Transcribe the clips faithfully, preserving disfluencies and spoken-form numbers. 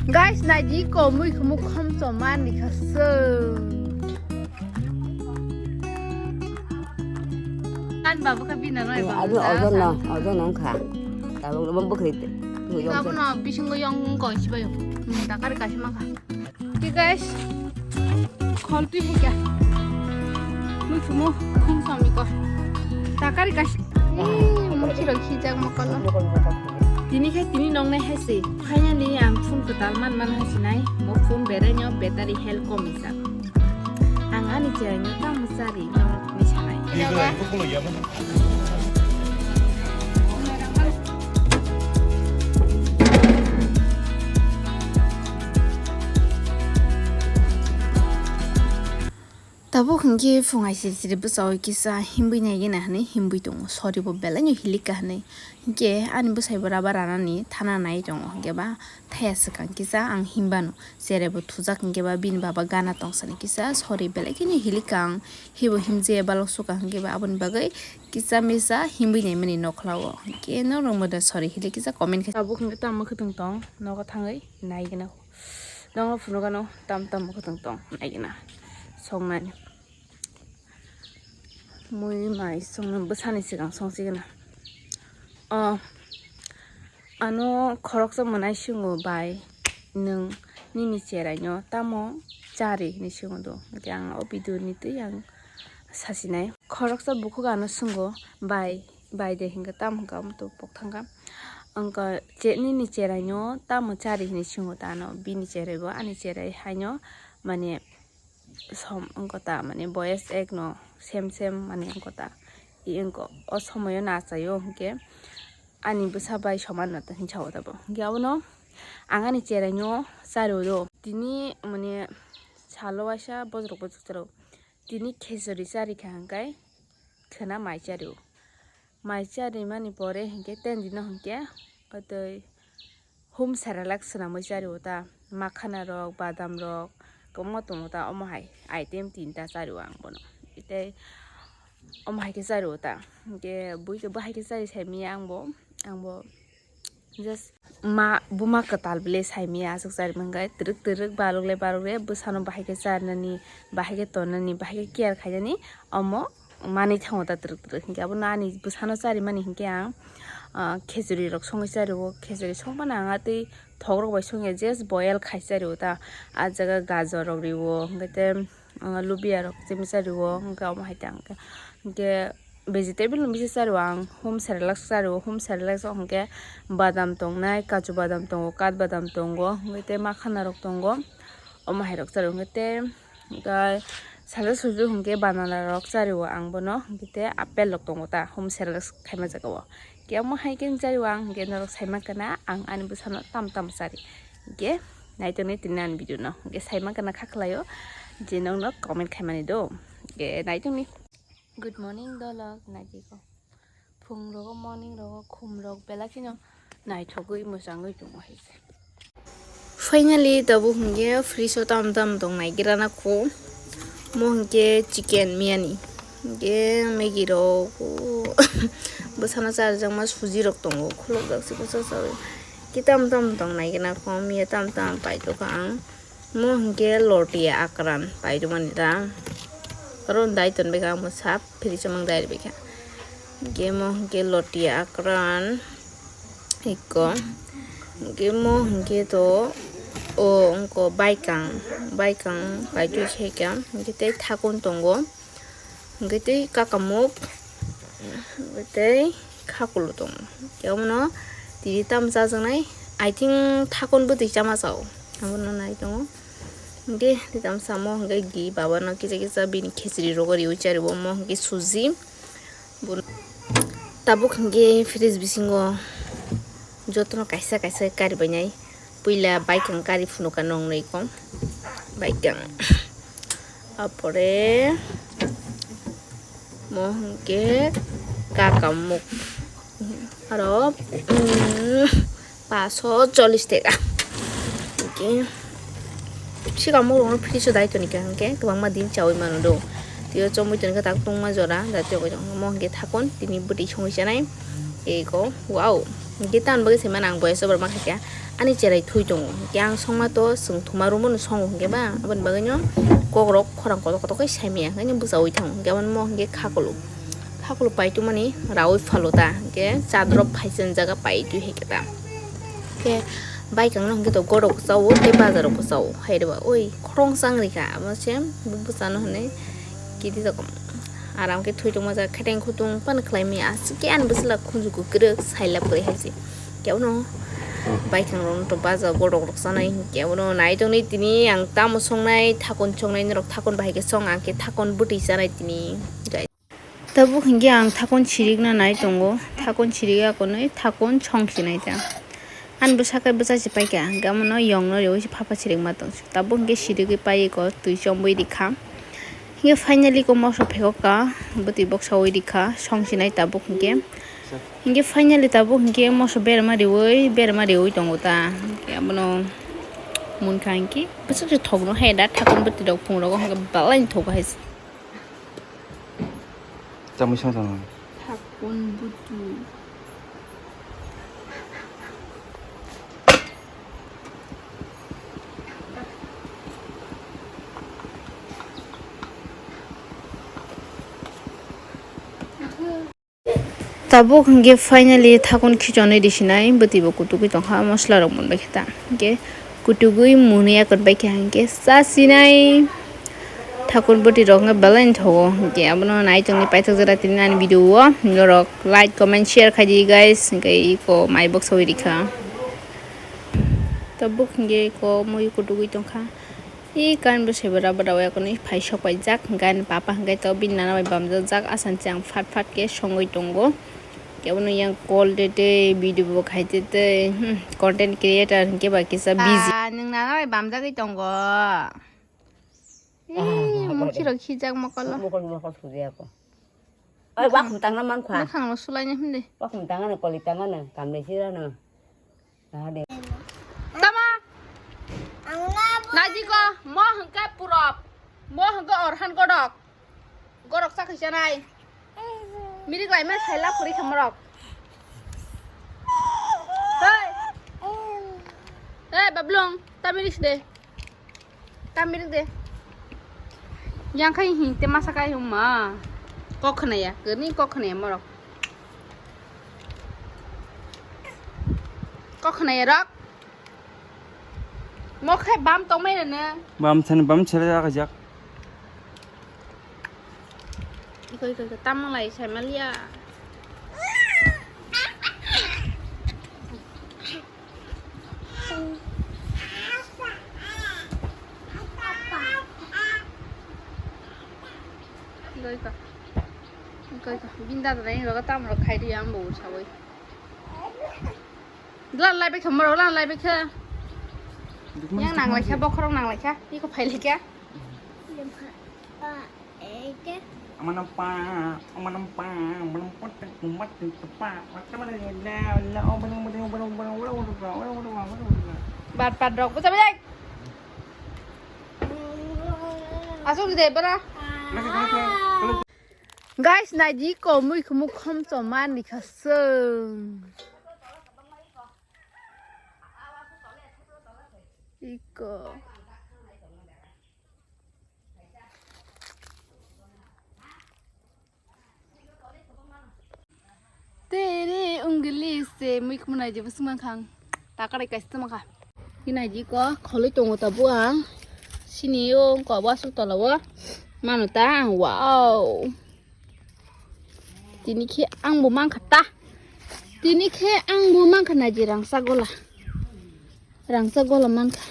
Guys, naidi ko mui khumuk khom choma ni khasung. Kan babu ka bina noi babu. Ado ojo no, ojo no kha. Tabuk lo bang bukri te. Babu no bisingo yong ko sibayo. Takar ka sima kha. Oke guys, khol twi hai kha. Mui khumu khum sami ko. Takari kas. Mui chiro khijak mo kono. Tini khai tini nong nai hai se. Finally ang phone kwtal man man hai se nai. Mo phone berai no battery health kom isa. Ang ani chai no tamo sari no ni sanai. Tabuk hinkhe phung aisiri siri bwsao kisa himbwi naigena hinwi himbwi tongo. Sori bo belai no hilikha hinwi. Hinkhe ani bwsai bo raba ranani thana nai tongo. Hinkhe ba thaya swkang kisa ang himbano. Cherai bo thujak hinkhe ba bini baba gana tongsani kisa. Sori belai kheno hilikha ang. Hibo himjaya balok sukha hinkhe ba aboni bagwi kisa misa himbwi naimani nokhlao. Hinkhe norok moda sori hilik kisa comment khai. Tabuk hinkhe tamo khwtwng tong nogo thangwi naigena. Nono phunukano tam tam mwkhwtwng tong naigena songnani. Mui mai songno bwsani swkang songsigena. O, ano khoroksa mwnai singo bai, nwng nini cheraino tamo chari hinwi singo do. Hwnkhe ang o video ni twi ang sasinai. Khoroksa bukhuk ano singo bai, bai de hinkhe tamo hinkhe amo to pok thangkha. Wngkha che-, nini cheraino tamo chari hinwi singo ta ano, bini cherai bo ani cherai haino mane som wngkha ta, mane boyes ek no sem sem mane wngkha ta. I wngkha o somoyo nachaio hinkhe ani bwsa bai soman no hinwi sao ta bo. Hinkhe abono ang ani cheraino chario do. Tini mane salo waisa bojorok bojorok charo. Tini khechori chari kha hinkhe khwna mai chario. Mai charimani pore hinkhe ten dino hinkhe tei hum serelak swnamwi chario ta, makhana rok, badam rok kwbangma tongo ta, omo hai item tinta chario ang bono. Tei omo hai khe chario ta, hinkhe bui khe bo hai khe chari saimanya ang bo, ang bo just ma buma kwtal bwle saimanya aswk chari mankha, twrwk twrwk barwk le barwk le bwsano bahai khe charnani, bahai khe tonnani, bahai khe care khainani omo manwi thango ta twrwk twrwk. Hinkhe abono ani bwsano charimani hinkhe ang, ah, khechuri rok songwi chario, khechuri songmano ang atwi thokrok bai songya just boil khai chario ta, ah jaga gajor rok rio, hinkhe tei, ah, lubia rok chemsa rio, hinkhe omo hai ta hinkhe, hinkhe vegetable no bisingo chario ang, hum serelak chario, hum serelak o hinkhe badam tongnai, kachu badam tongo, kat badam tongo, hinkhe tei makhana rok tongo, omo hai rok chario hinkhe tei. Hinkhe salsa suju hinkhe banana rok chario ang bono, hinkhe tei apple rok tongo ta, hum serelak khaima jaga o. Hinkhe omo hai khe chario ang, hinkhe norok saima khana ang ani bwsano tam tam chari. Hinkhe naitonwi tini ani video no, hinkhe saima khana kha khlaio je nokno comment khaimani do. Hinkhe naitonwi. Good morning dolok, naidi ko. Phung rogo, morning rogo, khum rok belai kheno naithogwi mwchangwi tongo hai se. Finally tabuk hinkhe fridge o tam tam tong nai gira na kho. Mo hinkhe chicken miyani. Hinkhe Maggie rok, bwsano charjakma suji rok tongo, khulukjak se bwsa chawi. Khe tam tam tong nai gira na kho, miya tam tam paitokha ang. Mo hinkhe loti akran pairwmani da. Oro dai tonbaikha, amo sap fridge o mang dai rwbaikha. Hinkhe mo hinkhe loti akran ikko. Hinkhe mo hinkhe to o wngkha baikang, baikang paitwi saikha. Hinkhe tei thakun tongo. Hwnkhe tei kakamuk, hwnkhe tei khakulu tongo. Tei omono tini tamo chajaknai, I think thakon bwtwi chama chao. Abono nai tongo. Hwnkhe tei tamo samo hwnkhe gi babano kisa kisa bini khechiri rogo riui chariwo, omo hwnkhe suji. Bo-, tabuk hwnkhe fridge bisingo jotono kaisa kaisa karibainai. Puila baikang kari phunukha nongnwi kong. Baikang. Apore mo hwnkhe kakamuk. Aro, mm, paso chollish teka. Hwnkhe sikamuk rokno fridge o dai tonikha hwnkhe kwbangma din chaui mano do. Tei o chomui tonikha tak tungma jora. Jatiyokgo mo hwnkhe thakon tini bwtwi songwi chanai. Ego, wow. Hingke tamoni bagwi saimano ang boyes over ma khaikha, ani cherai thui tongo. Hingke ang songma to chwng thuma room-o no songo hingke ba, aboni bagwino kokrok khorang kotor kotor khe saimaya, hingke ani bwchaui thango. Hingke abono mo hingke khakulu, khakulu paitwmani raui phalo ta, hingke chadrop phaisa jaga paitwi hai khe ta. Hingke baikangno hingke to gorok kwchao tei bazarok kwchao hai rwba, oi khoroksa wng rikha, abo se bwchano hinui kiti jago. Aram khe thwi tongma jaga kheteng khutung pan khlai mi aswk khe ani bwswla khunju kwkrwk sailap kwrwi hai se. Kebono baithang rok to baja godok rok chanai hinkhe abono nai tongni tini ang tamo songnai thakon songnai norok thakon bahai khe song ang khe thakon bwtwi chanai tini. Tabuk hinkhe ang thakon sirikna nai tongo, thakon sirik akonwi thakon song sinai ta. Ani bwsa khe bwsa se paikha, hinkhe amono yongno riui se phapa sirikma tong. Tabuk hinkhe sirigwi pai eko twi chombwi rikha. Hinkhe finally ko moso phekok ka, bwtwi boksaui rikha, song sinai tabuk hinkhe. Hinkhe finally tabuk hinkhe moso berma riui, berma riui tongo ta. Hinkhe abono munkha hinkhe bwswk se thokno hai da, thakon bwtwi rok phung rogo hinkhe belai thok hai se. Chamui song tong. Thakon bwtwi. Tabuk hinkhe finally thakon khichonwi risinai, bwtwi bo kutugwi tongkha, mosola rok munbai khe ta. Hinkhe kutugwi mwnwi akwt bai khe hinkhe chasinai. Thakon bwtwi rok hinkhe belai ni thogo, hinkhe abono nai tongni paithak jora tini ani video o norok like, comment, share khai di guys, hinkhe iko mai boksaui rikha. Tabuk hinkhe iko mui kutugwi tongkha. I kan bo se bwra bwra o ekono phai sok paijak, hinkhe ani papa hinkhe to bini nana bai bamjak jak, asang chang phat phat khe songwi tongo. Kebono yang call de de video bo khai de de, hmm, content creator hinkhe ba kisa busy. Ah, nwng nana bai bamjagwi tongo. Ih, mukti rok khijak mokolo. Mokol mokol sujaya ko. Oi, wakhum tangna mankha. Bwkhang no sulaina himde. Wakhum tangana, koli tangana, kamle sirana. Tama? Naji ko, mo hwnkhe purop, mo hwnkhe orhan godok. Godok chakhi chanai. Mirik lai ma saila phuri khamrok. Hei. Hei, Bablong, ta mirik de. Tamir de. Yang khai hing te masa kai hum ma. Kok khna ya, kani kok khna ya morok. Kok khna ya rok. Mo khai bam tong mai rene. Bam than bam chele ya jak. Koi koi tam lai sai malia. Goi ka. Goi ka. Binda da nai roga tam rok khai ri ang bo sawi. Dula lai bekha moro la lai bekha. Yang nang lai kha bokhorok nang lai kha. Iko phai lai kha. Amanampa, amanampa, amanampa, amanampa. Bat pat rok buja bujai. Asuk de bara. Guys, naji ko mui khumuk khom choma ni khasung. Iko. Tere ungli se mui khumnai je bwswk mankha ang. Takarai kaisa tongkha. Hinai ji ko kholoi tongo ta bo ang. Sini o ko bo aswk tola o. Mano ta ang, wow. Tini khe ang bo mankha ta. Tini khe ang bo mankha naji rangchak gola. Rangchak gola mankha.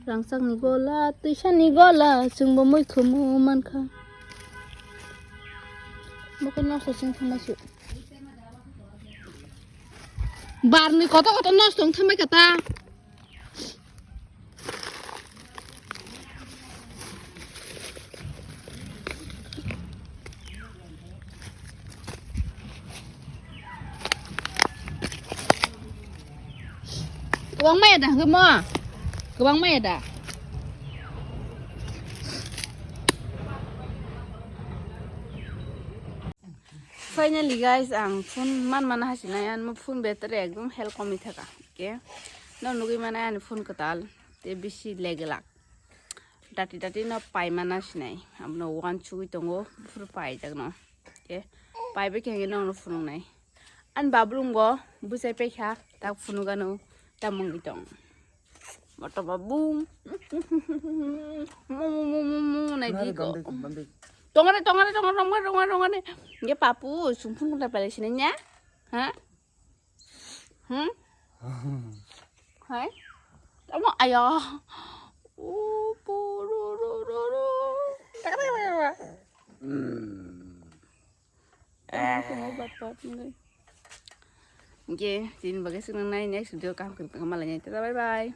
Rangchakni gola, twisani gola, chwngbo muikhumu mankha. Mokhe nosto chwng thangmaisu. Barni koto koto nosto wng thangmaikha ta. Kwbang maya da hwnkhe mo? Kwbang maya da? Finally guys, ang phone man mana hasinai, ano phone battery ekdom hel komwi thaka. Okay, no nugwi mana ani phone kwtal te bisi leglak. Dati dati no pai mana sinai, abno wan chugwi tongo, phuru pai jak no. Okay, pai bai khe no no phunuk nai. An bablung go busai pai kha, tak phunuk ano ta mungwi tong. Moto babu. Mo mo mo mo mo nai di go. Tongare tongare tongare tongare tongare tongare. Nge papu sumpun kunta pale sini nya? Ha? Hmm? Hai? Tamo ayo. O po ro ro ro ro. Tongare tongare tongare. Hmm. Tamo bat bat ngai. Oke, tini bagai senang nai, next video kaham kaham malai nai. Tada bye bye.